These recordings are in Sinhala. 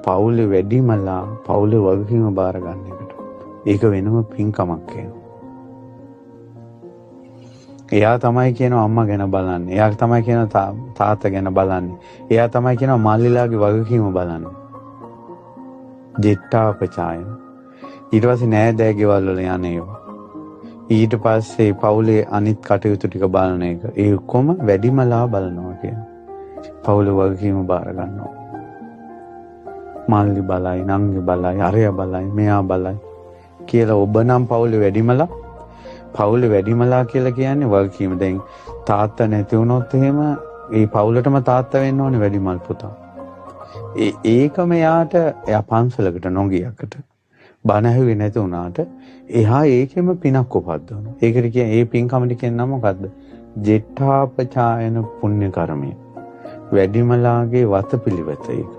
පවුලේ වැඩිමලා පවුලේ වගකීම බාර ගන්න එකට. ඒක වෙනම පින්කමක් කියනවා. එයා තමයි කියනවා අම්මා ගැන බලන්නේ. එයා තමයි කියනවා තාත්තා ගැන බලන්නේ. එයා තමයි කියනවා මල්ලිලාගේ වගකීම බලන්නේ. ජෙට්ටාපචායන. ඊට පස්සේ නෑදෑ ගෙවල් වල යන ඒවා. ඊට පස්සේ පවුලේ අනිත් කටයුතු ටික බලන එක. ඒ ඔක්කොම වැඩිමලා බලනවා කියනවා. පවුලේ වගකීම බාර ගන්නවා. මල්ලි බලයි, නංගි බලයි, අරයා බලයි, මෙයා බලයි කියලා ඔබ නම් පවුලේ වැඩිමලා. පවුලේ වැඩිමලා කියලා කියන්නේ වගකීම. දැන් තාත්තා නැති වුණොත් එහෙම ඒ පවුලටම තාත්තා වෙන්න ඕනේ වැඩිමල් පුතා. ඒකම එයාට එයා පන්සලකට නොගියකට බණ ඇහුවේ නැති වුණාට එහා ඒකෙම පිනක් උපද්දවනවා. ඒකට කියන්නේ ඒ පින්කමට කියන නම මොකද්ද? ජෙට්ඨාපචායන පුණ්‍ය කර්මය. වැඩිමලාගේ වතපිළිවෙත ඒක.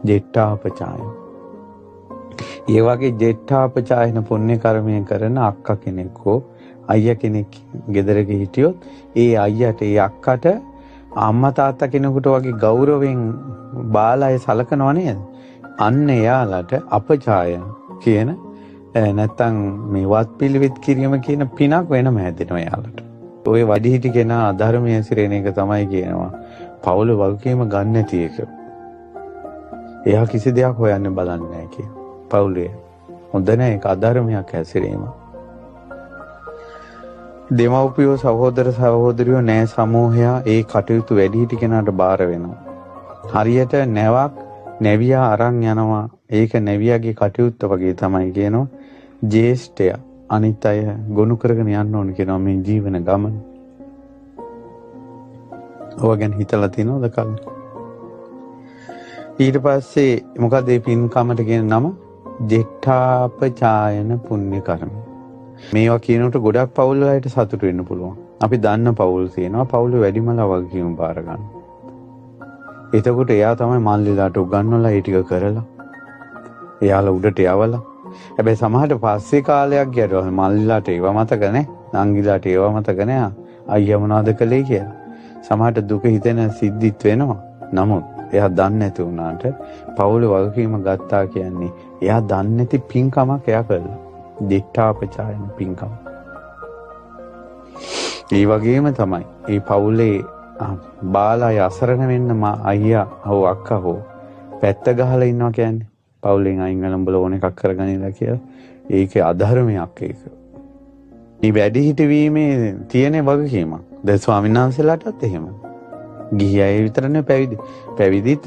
ජෙට්ඨාපචායන. ඒ වගේ ජෙට්ඨාපචායන පුණ්‍ය කර්මය කරන අක්කා කෙනෙක් හෝ අයියා කෙනෙක් ගෙදරක හිටියොත් ඒ අයියාට ඒ අක්කට අම්මා තාත්තා කෙනෙකුට වගේ ගෞරවයෙන් බාලා අය සලකනවා නේද? අන්න එයාලට අපචායන කියන නැත්තම් මේ වත් පිළිවෙත් කිරීම කියන පිනක් වෙනම හැදෙනවා එයාලට. ඔය වැඩිහිටි කෙනා අධර්මයේ හැසිරෙන එක තමයි කියනවා. පවුල වගකීම ගන්න නැති එක. එයා කිසි දෙයක් හොයන්න බලන්නේ නැහැ කියන. පවුලේ හොඳ නැහැ ඒක අධර්මයක් හැසිරීම. දෙමව්පියෝ සහෝදර සහෝදරියෝ නෑ සමූහයා ඒ කටයුතු වැඩිහිටි කෙනාට බාර වෙනවා. හරියට නැවක් නැවියා අරන් යනවා. ඒක නැවියාගේ කටයුත්ත වගේ තමයි කියනවා. ජේෂ්ඨයා අනිත් අය ගොනු කරගෙන යන්න ඕන කියනවා මේ ජීවන ගමන. ඔය ගැන හිතලා තියෙනවද කලින්? ඊට පස්සේ මොකද මේ පින්කමට කියන නම? ජෙට්ඨාපචායන පුණ්‍ය කර්ම. මේවා කියනකොට ගොඩක් පවුල් වලට සතුටු වෙන්න පුළුවන්. අපි දන්න පවුල් තියෙනවා. පවුල වැඩිමලා වගකීම බාර ගන්න. එතකොට එයා තමයි මල්ලිලාට උගන්වලා ඒ ටික කරලා එයාලා උඩට යවලා. හැබැයි සමහරට පස්සේ කාලයක් ගියට මල්ලිලාට ඒව මතක නැහැ, නංගිලාට ඒව මතක නැහැ, අයියා මොනවද කළේ කියලා. සමහරට දුක හිතෙන සිද්ධිත් වෙනවා. නමුත් එයා දන්නේ නැති වුණාට පවුල වගකීම ගත්තා කියන්නේ එයා දන්නේ නැති පින්කමක් එයා කළා. දිට්ඨාපචායන පින්කම. ඒ වගේම තමයි මේ පවුලේ බාලා අසරණ වෙන්න මා අයියා හෝ අක්කා හෝ පැත්ත ගහලා ඉන්නවා කියන්නේ පවුලෙන් අයින් වෙලා උඹලා ඕන එකක් කරගනිලා කියලා. ඒකේ අධර්මයක් ඒක. මේ වැඩිහිටි වීමේ තියෙන වගකීමක්. දැන් ස්වාමීන් වහන්සේලාටත් එහෙම. ගිහි අය විතර නෙවෙයි පැවිදි. පැවිදිත්